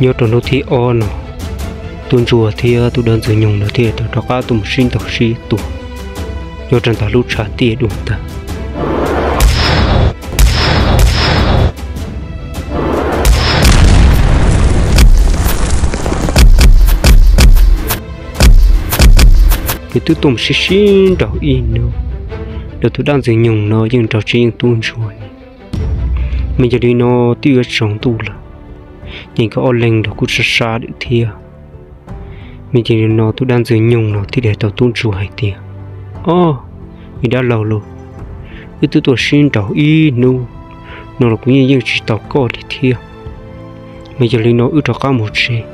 Nyob rau hnub thib ob no, tub ntsuag thiab tus dab ntxwg nyoog no thiaj tau rov qab tuaj mus sib ntaus sib tua nyob rau ntawm lub tshav tiaj dua ntag. Ces twb tuaj mus sib sib nraus ib hnub, los tus dab ntxwg nyoog no yeej nrog tsis yeej tub ntsuag li. Mas yog li no twb yuav tsaus ntuj lawm, ces nkawd ob leeg los kuj sab sab lawm thiab. Mas yog li no tus dab ntxwg nyoog no thiaj li hais rau tub ntsuag hais tias, Ob, me dab laug lauj, wb twb tuaj sib nraus ib hnub no los kuv yeej yeej tsis tau koj li thiab. Mas yog li no wb rov qab mus tsev,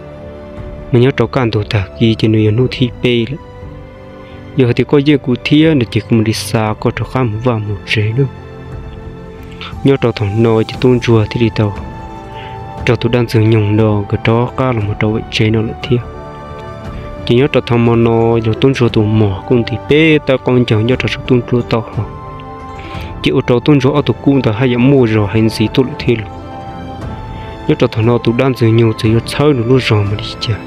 mas nyob rau kaj ntug tag kis ces nws yog hnub thib peb lawm. Yog hais tias koj yeej kuv thiab no ces kuv mam li xa koj rov qab mus vaj mus tsev nawb. Nyob rau thaum no ces tub ntsuag thiaj li tau nrog tus dab ntxwg nyoog no nkawd rov qab los mus rau pem tsev no lawm thiab. Ces nyob rau thaum mo no los tub ntsuag tus muam kuj ntim peb tawb qaub ncaug nyob rau saum tub ntsuag taub hau, ces ua rau tub ntsuag ob tug kub ntawd haj yam muaj zog heev ntxiv tuaj lawm thiab lauj. Nyob rau thaum no tus dab ntxwg nyoog txawm yuav txhawb nws lub zog mus li cas,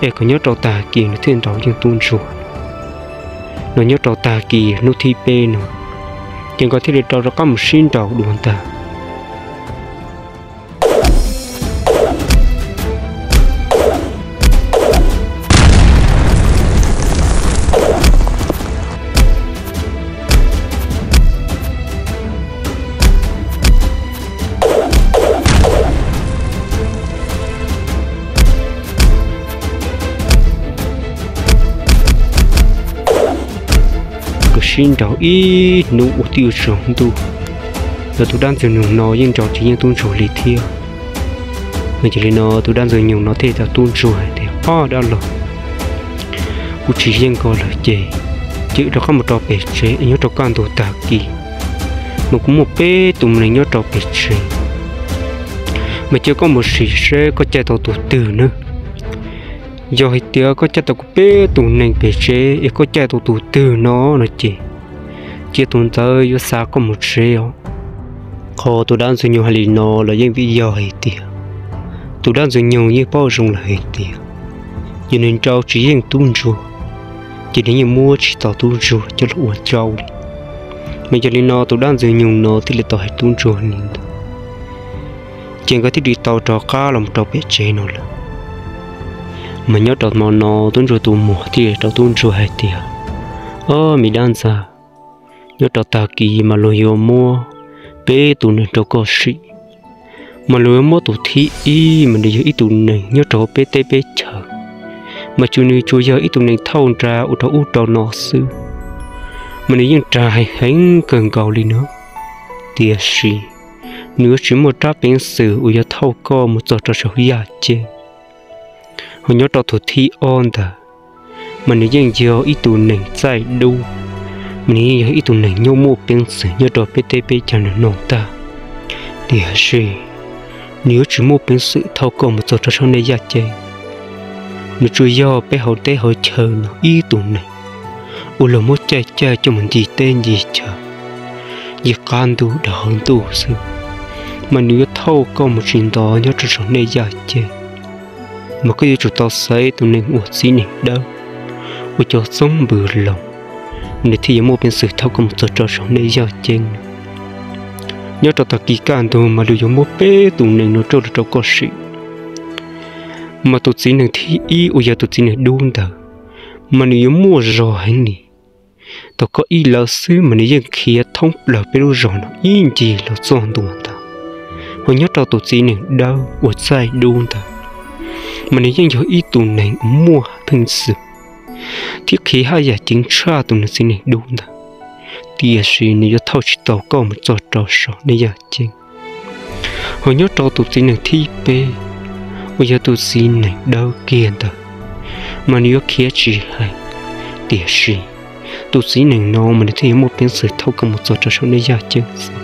es kom nyob rau tag kis nws thiaj nraus yeej tub ntsuag no. Nyob rau tag kis hnub thib peb no, ces nkawd thiaj li rov rov qab mus sib nraus dua ntag. Nkawd sib nraus ib hnub ua twb yuav tsaus ntuj, los tus dab ntxwg nyoog no yeej nrog tsis yeej tub ntsuag li thiab. Mas yog li no tus dab ntxwg nyoog no thiaj li tau tub ntsuag hais tias, Ob dab laug, kuv tsis yeej koj lawm ces, ces wb rov qab mus rau pem tsev es nyob rau kaj ntug tag kis mas kuv muaj peb tus neeg nyob rau pem tsev, mas cia koj mus sim seb koj caij tau tus twg nawb. Yog hais tias koj caij tau kuv peb tus neeg pem tsev es koj caij tau tus twg no no ces, cia tus ntawd yuav xa koj mus tsev os. Qhov tus dab ntxwg nyoog hais li no los yeej vim yog hais tias tus dab ntxwg nyoog yeej paub zoo lawm hais tias yog nws nrau tsis yeej tub ntsuag, ces nws yeej muab tsis tau tub ntsuag coj los ua tsaub li. Mas yog li no tus dab ntxwg nyoog no thiaj li tau hais tub ntsuag li ntawd, ces nkawd thiaj li tau rov qab los mus rau pem tsev no lawm. Mas nyob rau hmo no tub ntsuag tus muam thiaj li rau tub ntsuag hais tias, Ob me dab ntxawg, nyob rau tag kis mas luag yuav muab peb tus neeg rau koj sim. Mas luag yuav muab tus thib ib mas nws yog ib tug neeg nyob rau peb teb peb chaws, mas tsuas nws tsuas yog ib tug neeg thauj nra ua rau ub rau no xwb, mas nws yeej rag heev heev kawg nkaus li no. Tiam sis nws yuav tsis muaj rab peev xwm uas yog thauj koj mus txog rau saum yaj ceeb. Ho nyob rau tus thib ob ntawd, mas nws yeej yog ib tug neeg txaij dub, mas nws yeej yog ib tug neeg nyob muaj peev xwm nyob rau peb teb peb chaws no tag. Tiam sis nws yuav tsis muaj peev xwm thauj koj mus txog rau saum nej yaj ceeb. Nws tsuas yog peb hauv teb hauv chaw no ib tug neeg uas luag muab caij caij coj mus ncig teb ncig chaw, ncig qab ntuj dhau hauv ntuj xwb, mas nws yuav thauj koj mus tsis nto nyob rau saum nej yaj ceeb. Mas koj yuav tsum tau xaiv tus neeg uas txiv neej dawb, uas cov txoob npws loos, nws thiaj yuav muaj peev xwm thauj koj mus txog rau saum nej yaj ceeb no. Nyob rau tag kis kaj ntug mas luag yuav muab peb tus neeg no rau rau koj sim. Mas tus txiv neej thib ib uas yog tus txiv neej dub ntawd, mas nws yuav muaj zog heev li. Tau koj ib lawv xwb mas nws yeej khiav thoob plaws peb lub zos no ib ncig los txog ntua ntag. Ho nyob rau tus txiv neej dawb uas txaij dub ntawd, mas nws yeej yog ib tug neeg muaj peev xwm thiab khiav haj yam ceev tshaj tus neeg txiv neej dub ntawd, tiam sis nws yuav thauj tsis tau koj mus txog rau saum nej yaj ceeb. Ho nyob rau tus txiv neej thib peb uas yog tus txiv neej dawb kiag ntawd, mas nws yuav khiav tsis heev, tiam sis tus txiv neej no mas nws thiaj yuav muaj peev xwm thauj koj mus txog rau saum nej yaj ceeb xwb.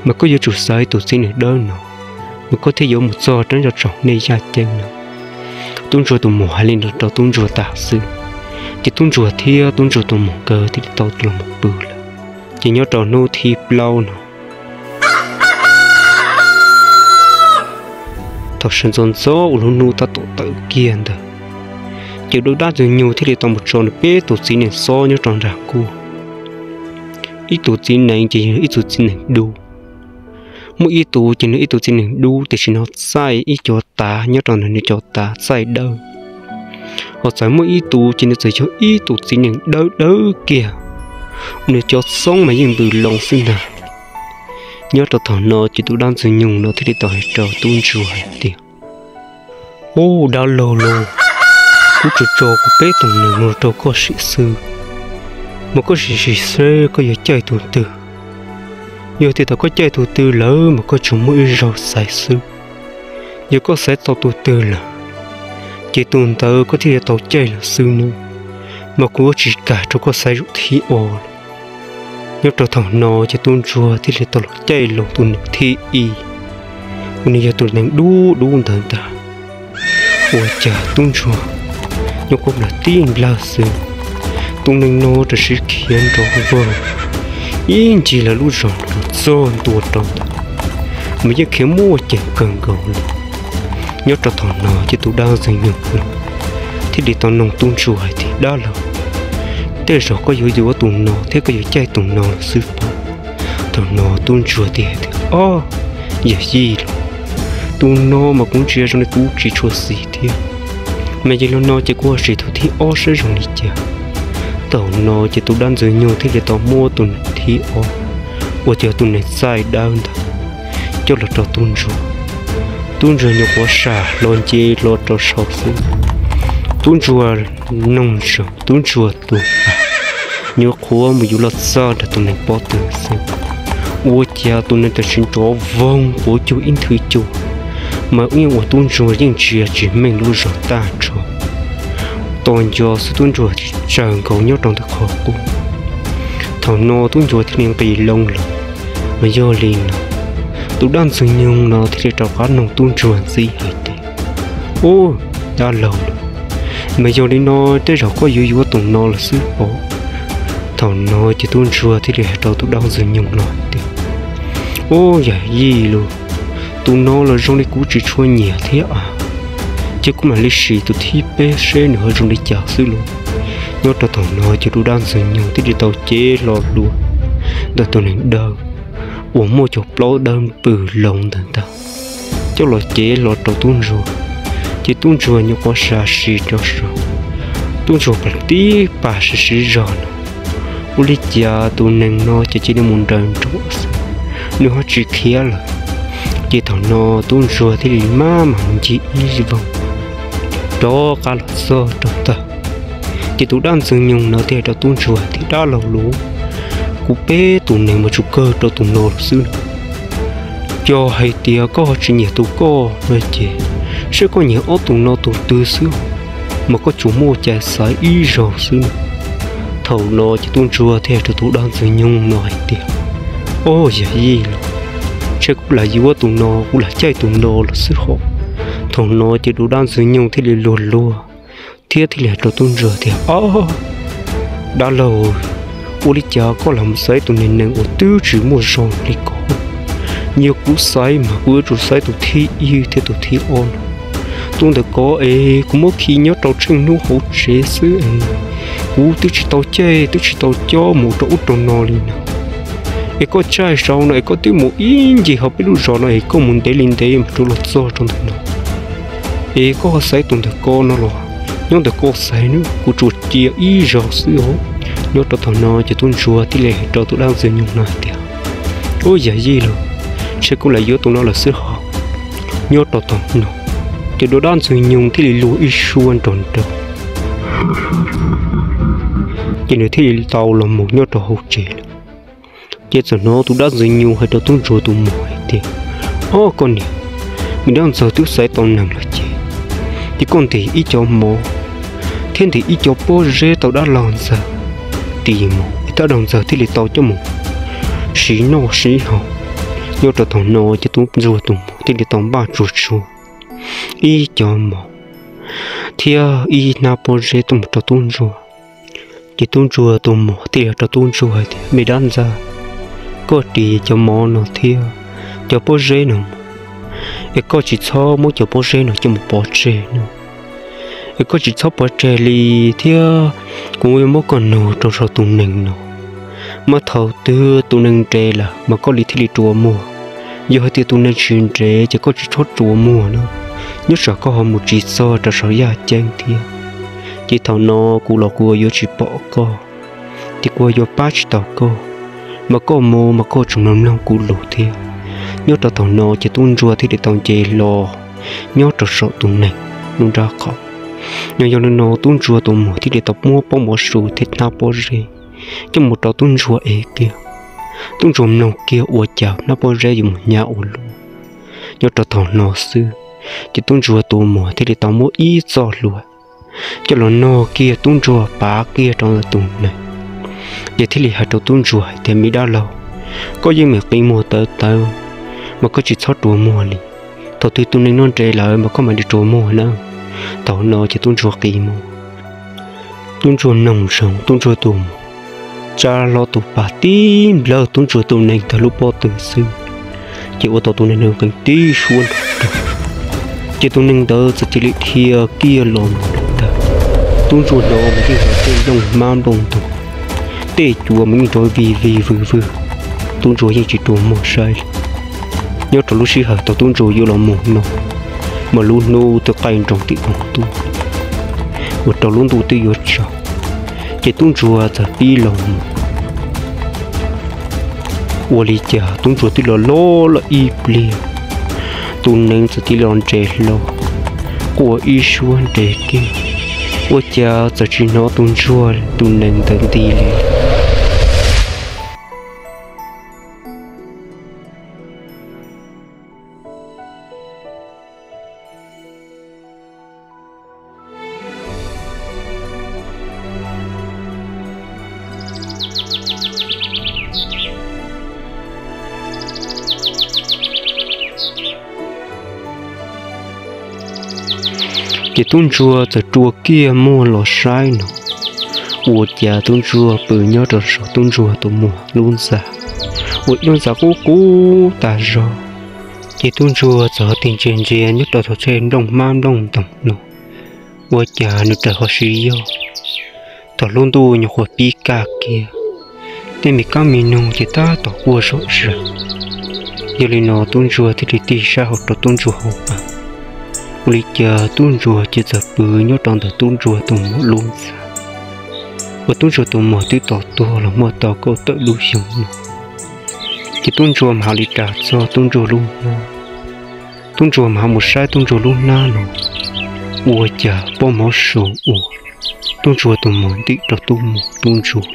Mas koj yuav tsum xaiv tus txiv neej dawb no, mas koj thiaj yuav mus txog rau saum nej yaj ceeb no. Tub ntsuag tus muam hais li no rau tub ntsuag tas xwb, ces tub ntsuag thiab tub ntsuag tus muam nkawd thiaj li tau los mus pw lawm. Ces nyob rau hnub thib plaub no, Thaum sawv ntxov ntxov ua lub hnub tab tom tawm kiag ntawd, ces tus dab ntxwg nyoog thiaj li tau mus tso nws peb tus txiv nees xob nyob rau nram nkuaj. Ib tus txiv nees ces yog ib tug txiv nees dub. Muaj ib tus ces nws ib tus txiv nees dub tiam sis nws txaij ib co tav nyob rau ntawm nws cov tav txaij dawb. Ho txawm muaj ib tus ces nws txawm yog ib tus txiv nees dawb dawb kiag, nws cov xoob mas yeej ntws loo xwb ntag. Nyob rau thaum no ces tus dab ntxwg nyoog no thiaj li tau hais rau tub ntsuag hais tias, Ub, dab laug lauj, kuv tsuas tso kuv peb tus nees no rau koj sim xwb, mas koj sim sim seb koj yuav caij tus twg. Yog tias thaum koj caij tus twg lawm mas koj tsuas muaj ib zaug xaiv xwb. Yog koj xaiv tau tus twg lawm, ces tus ntawd koj thiaj li tau caij lawm xwb nawb, mas kuv yuav tsis kam rau koj xaiv zaum thib ob. Nyob rau thaum no ces tub ntsuag thiaj li tau los caij los tus nees thib ib, uas nws yog tus nees dub dub ntawd ntag. Ua cas tub ntsuag nyob kuv nplawg tib nplawg xwb, tus nees no rau siab khiav nrov vog ib ncig lawv lub zos los txog ntua rau ntawd, mas yeej khiav muaj ceem kawg nkaus li. Nyob rau thaum no ces tus dab ntxwg nyoog no thiaj li tau noog tub ntsuag hais tias, Dab laug, tej zaum koj yuav yuav tus no thiab koj yuav caij tus no lawm xwb pob? Thaum no tub ntsuag thiaj hais tias, Ob, yawm yij lauj, tus no mas kuv ntsia zoo li kuv tsis tshua xis thiab, mas yog li no ces kuv sim tus thib ob saib zoo li cas. Thaum no ces tus dab ntxwg nyoog thiaj li tau muab tus nees thib ob, uas yog tus nees txaij dawb ntawd, coj los rau tub ntsuag. Tub ntsuag nyuam qhuav sam hlo nce los rau saud xwb, tub ntsuag noog saum tub ntsuag tus nyuam qhuav mus yuav los txog nrog tus nees pob tw xwb, ua cas tus nees tam sim nrov voog quav cuag ib nthwv cua, mas yeej ua tub ntsuag yeej ntsia tsis meej lub zog tag nrho. Tos nco xwb tub ntsuag tsaws nkaus nyob rau ntawm qhov qub. Thaum no tub ntsuag thiaj li nqis loo los, mas yog li no, tus dab ntxwg nyoog no thiaj li rov qab noog tub ntsuag ntxiv hais tias, Ub, dab laug lauj, mas yog li no tej zaum koj yuav yuav tus no lawm xwb pob? Thaum no ces tub ntsuag thiaj li hais rau tus dab ntxwg nyoog no hais tias, Ub, yawm yij lauj, tus no los zoo li kuv tsis tshua nyiam thiab a, ces kuv mam li sim tus thib peb seb nws ho zoo li cas xwb lauj. Nyob rau thaum no ces tus dab ntxwg nyoog thiaj li tau cev hlo hlua ntawm tus nees dawb uas muaj cov plaub dawb pw loo ntawd ntag, coj los cev hlo rau tub ntsuag. Ces tub ntsuag nyuam qhuav sam sim rau saud, tub ntsuag plam tib pas siv siv zog no, ua li cas tus nees no ces cia li mus nraws nruam xwb, nws ho tsis khiav lawm. Ces thaum no tub ntsuag thiaj li maj mam ncig ib voog rov qab los txog rau ntawd. Ces tus dab ntxwg nyoog no thiaj hais rau tub ntsuag tias, Dab laug lauj, kuv peb tus nees mas tsuas kawg rau tus no lawm xwb no. Yog hais tias koj ho tsis nyiam tus koj no ces, saib koj nyiam ob tus no tus twg xwb, mas koj tsuas muaj cai xaiv ib zaug xwb no. Thaum no ces tub ntsuag thiaj hais rau tus dab ntxwg nyoog no hais tias, Ob, yawm yij lauj, ntshe kuv lam yuav tus no, kuv lam caij tus no lawm xwb hos. Thaum no ces tus dab ntxwg nyoog thiaj li luag luag thiab thiaj li hais rau tub ntsuag tias, Ob, dab laug, ua li cas koj lam mus xaiv tus nees nees uas twb tsis muaj zog li ko? Yog kuv xaiv mas kuv yuav tsum xaiv tus thib ib thiab tus thib ob no. Tus ntawm ko es kuv muab khi nyob rau tsheej hnub hauv tsev xwb es kuv twb tsis tau caij twb tsis tau cob mus rau ub rau no li no. Es koj caij saud no es koj twb mus ib ncig hauv peb lub zos no es koj mus ntev li ntev mus rau los txog rau ntawm no. Es koj ho xaiv tus ntawm ko no los, nyob ntawm ko xaiv nawb, kuv tsuas cia ib zaug xwb os. Nyob rau thaum no ces tub ntsuag thiaj li hais rau tus dab ntxwg nyoog no hais tias, Ub, yawm yij lauj, ntshe kuv lam yuav tus no lawm xwb hos. Nyob rau thaum no ces tus dab ntxwg nyoog thiaj li luag ib suab nrov nrov, ces nws thiaj li tau los mus nyob rau hauv tsev lawm. Ces txawm hnov tus dab ntxwg nyoog hais rau tub ntsuag tus muam hais tias, Ob, koj niam, me dab ntxawg twb xaiv tau nees lawm ces, ces koj ntim ib co mov thiab ntim ib co pob zeb tau dab laug ntxawg tis mus, es dab laug ntxawg thiaj li tau coj mus siv noj siv haus. Nyob rau thaum no ces tub ntsuag tus muam thiaj li tau npaj tsuag tsuag ib co mov thiab ib hnab pob zeb tuaj mus rau tub ntsuag. Ces tub ntsuag tus muam thiaj li hais rau tub ntsuag hais tias, Me dab ntxawg, koj ris cov mov no thiab cov pob zeb no mus, Es koj tsis txhob muab cov pob zeb no coj mus pov tseg no, es koj tsis txhob pov tseg li thiab. Kuv yuav muab koj nug rau saum tus nees no, mas thaum twg tus nees nres lawm mas koj li thiaj li rua muag. Yog hais tias tus nees tsis nres ces koj tsis txhob rua muag na, nyob tsam koj ho mus tsis txog rau saum yaj ceeb thiab, ces thaum no kuv los kuv yuav tsis pom koj, ces kuv yuav pab tsis tau koj, mas koj mus mas koj tsuas mloog mloog kuv lus thiab. Nyob rau thaum no ces tub ntsuag thiaj li tau nce hlo nyob rau saum tus nees lub nrab qaum. Yog li no tub ntsuag tus muam thiaj li tau muab pob mov su thiab hnab pob zeb coj mus rau tub ntsuag ev kiag. Tub ntsuag mloog kiag ua cas hnab pob zeb yuav mus hnyav ua luaj. Nyob rau thaum no xwb, ces tub ntsuag tus muam thiaj li tau muab ib txoj hlua coj los nog kiag tub ntsuag pav kiag rau ntawm tus nees. Ces thiaj li hais rau tub ntsuag hais tias, me dab laug, koj yeej meem qi muag tawv tawv, mas koj tsis txhob rua muag li. Thaum twg tus nees no nres lawm mas koj mam li rua muag na. Thaum no ces tub ntsuag qi muag. Tub ntsuag mloog zoo, tub ntsuag tus muam tsa hlo tus pas tib nplawg tub ntsuag tus nees ntawd lub pob tw xwb, ces ua tau tus nees no qees tib suab nrov rog, ces tus nees ntawd txawm cia li dhia kiag los mus ntag. Tub ntsuag hnov mas yeej hnov tej nplooj hmab nplooj ntoog, tej cua mas yeej nrov vig vig vwg vwg. Tub ntsuag yeej tsis rua muag saib li. Nyob rau lub sij hawm thaum tub ntsuag yuav los mus no, mas lub hnub twb qaij nroos tim npoo ntuj, ua rau lub ntuj twb yuav tsaus, ces tub ntsuag txawm pib los mus. Ua li cas tub ntsuag twb los los los ib pliag, tus nees txawm cia li los nres hlo, quaj ib suab nres kiag, ua cas txawm tsis hnov tus ntsuag tus nees ntawd nti li. Ces tub ntsuag txawm rua kiag muag los saib no, ua cas tub ntsuag pw nyob rau saum tub ntsuag tus muam lub ntxa, ua ib lub ntxa qub qub tas zog. Ces tub ntsuag txawm ho tig ntsia ntsia nyob rau tom tej nplooj hmab nplooj ntoog no, ua cas nws raws ho siv yog thaum lub ntuj nyuam qhuav pib kaj kiag, tej me kab me noog ces tab tom quaj zom zaws. Yog li no tub ntsuag thiaj li tig sab hauv rau tub ntsuag hauv pas, ua li cas tub ntsuag ces txawm pw nyob rau ntawm tub ntsuag tus muam lub ntxa, uas tub ntsuag tus muam twb tos tuag los muaj tau kaum tawm lub xyoo no. Ces tub ntsuag mam li ras txog tub ntsuag lub hnab, tub ntsuag mam mus saib tub ntsuag lub hnab no, ua cas pob mov su uas tub ntsuag tus muam ntim rau tub muam tub ntsuag,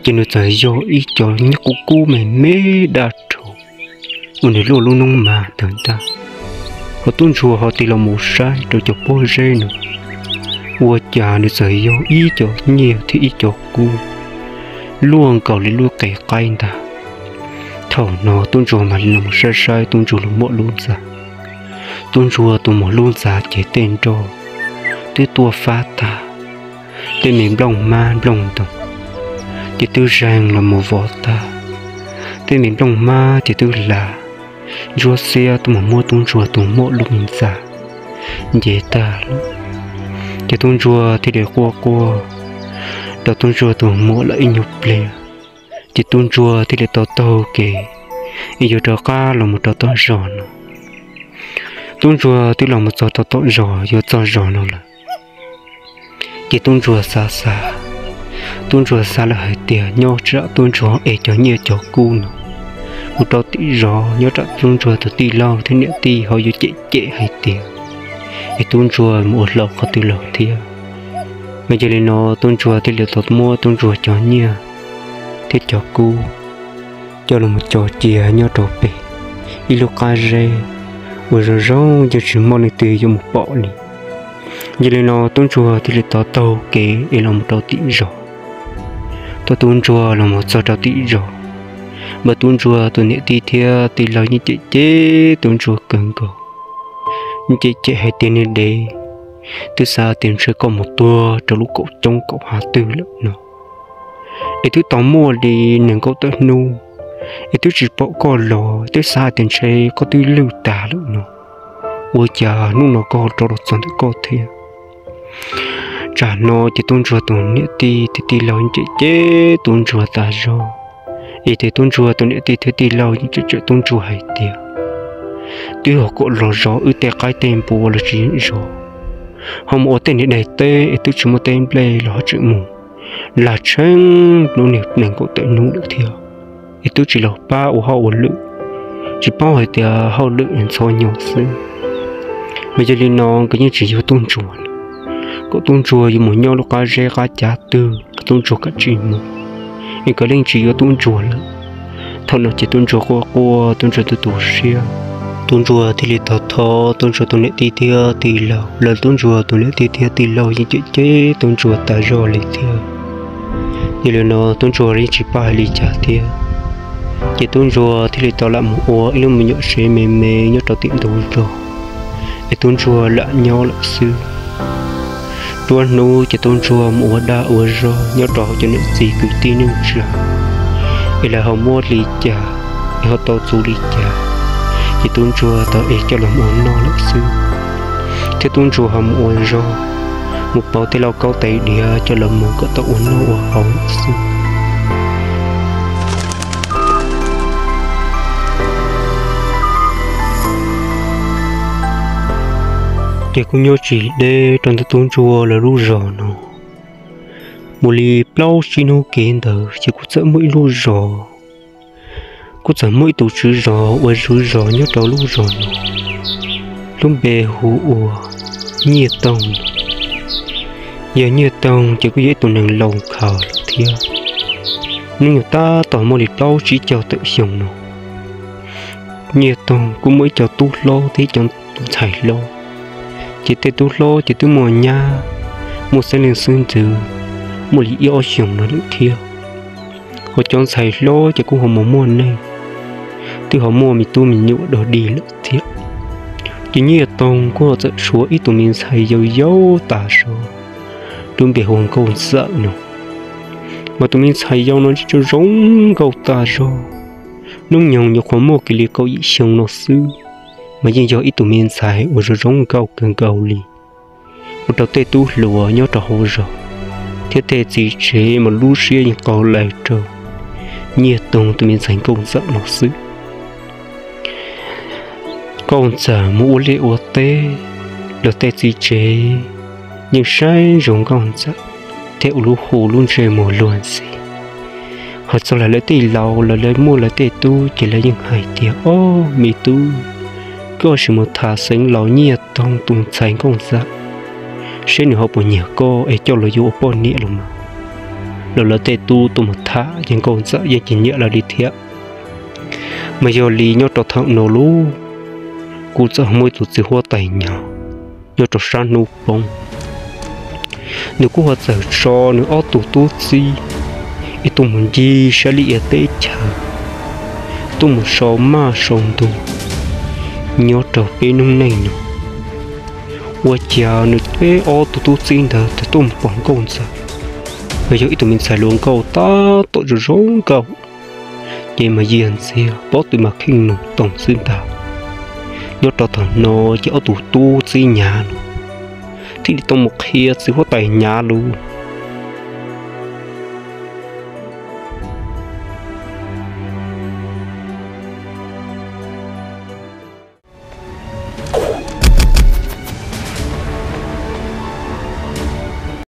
ces nws txawm yog ib co nyiaj qub kub me me daj rhuv uas nws luaj lub noob mas ntawd ntag. Hos tub ntsuag ho tig los mus saib rau cov pob zeb no, ua cas nws txawm yog ib co nyiaj thiab ib co kub luaj nkaus li lub qe qaib ntag. Thaum no tub ntsuag mam li los saib saib tub ntsuag los muaj lub ntxa. Tub ntsuag tus muam lub ntxa ces tej nroj twb tuaj fab tag, tej me nplooj hmab nplooj ntoog ces twb zeeg los mus vov tag, tej me nplooj hmab ces twb hla ntsuab xiab tuaj mus muab tub ntsuag tus muam lub me ntxa nce tag lawm. Ces tub ntsuag thiaj li quaj quaj rau tub ntsuag tus muam lawm ib nyuag pliag, ces tub ntsuag thiaj li tau taug kev es yuav rov qab los mus rau tom zos no. Tub ntsuag twb los mus txog rau tom zos, yuav txog zos no lawm, ces tub ntsuag xav xav, tub ntsuag xav lawm hais tias nyob tsam tub ntsuag es cov nyiaj cov kub no mus rau tim zos, nyob tsam tub ntsuag tus tij laug thiab niam tij ho yuav cem cem hais tias es tub ntsuag mus ua hlau qhov twg los thiab. Mas yog li no tub ntsuag thiaj li tau muab tub ntsuag cov nyiaj thiab cov kub coj los mus tso cia nyob rau pem ib lub qab zeb uas zoo zoo yeej tsis muaj leej twg yuav mus pom li. Yog li no tub ntsuag thiaj li tau taug kev es los mus rau tim zos. Thaum tub ntsuag los mus txog rau tim zos, mas tub ntsuag tus niam tij thiab tij laug yeej cem cem tub ntsuag kawg nkaus, yeej cem cem hais tias niag dev, twb xav tias ntshe koj mus tuag rau lub kaum coob kaum hav twg lawm no, es twb tau muaj li nees nkaum tawm hnub es twb tsis pom koj los, twb xav hais tias ntshe koj twb lwj tag lawm no, ua cas hnub no koj rov los txog ntawm koj thiab? Tsam no ces tub ntsuag tus niam tij thiab tij laug cem cem tub ntsuag tas zog. Es ces tub ntsuag tus niam tij thiab tij laug yeej cem cem tub ntsuag hais tias, twb yog kom los zov wb tej qaib tej npua los tsis yeem zov, ho mus ua tej niag daim teb es twb tsis muaj teb nplej los ho tseem mus lag tsheej lub niag nees nkaum tawm hnub lawm thiab, es twb tsis los pab ua hauj ua lwm, tsis paub hais tias hauj lwm ntxhov nyuag xwb. Mas yog li no nkawd yeej tsis yuav tub ntsuag lawm, kom tub ntsuag yuav mus nyob lub qab zeb qab cav twg los tub ntsuag kam tsij mus, es nkawd yeej tsis yuav tub ntsuag lawm. Thaum no ces tub ntsuag quaj quaj, tub ntsuag tu tu siab, tub ntsuag thiaj li thov thov tub ntsuag tus niam tij thiab tij laug, lawv tub ntsuag tus niam tij thiab tij laug yeej cem cem tub ntsuag tas zog li thiab. Yog li no tub ntsuag yeej tsis paub hais li cas thiab, ces tub ntsuag thiaj li tau lam mus ua ib lub me nyuam tsev me me nyob rau tim ntug zos, es tub ntsuag lam nyob lawm xwb. Nruab hnub ces tub ntsuag mus ua dag ua zog nyob rau hauv cov niam txiv kwv tij neej tsa, es lawv ho muab li cas, es ho tau txus li cas, ces tub ntsuag tau ev coj los mus ua noj lawm xwb, thiab tub ntsuag ho mus ua zog, mus pauv tej lauj kaub tais diav coj los mus kom tau ua noj ua haus lawm xwb. Ces kuj nyob tsis deb rau ntawm tub ntsuag lawv lub zos no, mus li plaub tsib hnub kev ntawd ces kuj txawm muaj ib lub zos, kuj txawm muaj ib tus tswv zos ua tswv zos nyob rau lub zos no, lub npe hu ua Nyiaj Toog. Yog Nyiaj Toog ces kuj yog ib tug neeg laus khaws lawm thiab, hnub nyoog tab tom muaj li plaub tsib caug tawm xyoo no. Nyiaj Toog kuj muaj ib co tub hlob thiab ib co ntxhais hlob, ces tej tub hlob ces twb muaj nyab, muaj xeeb leej xeeb ntxwv, muaj li ib ob xyoos no lawm thiab. Ho cov ntxhais hlob ces kuj ho mus muaj neej, twb ho muaj me tub me nyuam dog dig lawm thiab. Ces Nyiaj Toog kuj ho txawm tshuav ib tug me ntxhais yau yau tas zog, lub npe hu ua Nkauj Ntxawm no. Mas tus me ntxhais yau no tseem zoo nkauj tas zog, hnub nyoog nyuam qhuav muaj kiag li kaum yim xyoo no xwb, mas yeej yog ib tug me ntxhais uas zoo zoo nkauj kawg nkaus li, ua rau tej tub hluas nyob rau hauv zos thiab tej txiv tsev mas lub siab yeej qau lais rau Nyiaj Toog tus me ntxhais Nkauj Ntxawm no xwb. Nkauj Ntxawm mus ua liaj ua teb, luag tej txiv tsev yeej saib zoo Nkauj Ntxawm thiab ua lub hu lub ntsej muag luag ntxhi. Hais txog lawv tej laus los lawv muaj lawv tej tub ces lawv yeej hais tias, Ob, me tub, koj sim mus tham xeev laus Nyiaj Toog tus ntxhais Nkauj Ntxawm, seb nws ho puas nyiam koj es coj los yuav ua poj niam los mas. Los lawv tej tub tuaj mus tham ces Nkauj Ntxawm yeej tsis nyiam lawv li thiab. Mas yog li nyob rau thaum no lauj, kuj txawm muaj ib tug txiv huab tais nyog nyob rau sab hnub poob, nws kuj ho txawm tso nws ob tug tub txib es tuaj mus ncig saib li iav teb chaws, tuaj mus sau maj sau ntug nyob rau peb noob neej no. Ua cas nws peb ob tug tub txib ntawd txawm tuaj mus pom Nkauj Ntxawm, mas yog ib tug me ntxhais hluas nkauj tab tom zoo zoo nkauj, ces mas yiag ntxiag pob tw mas kheej nus toog xwb ntag. Nyob rau thaum no ces ob tug tub txib nyav no thiaj li tau mus qhia txiv huab tais nyav lus,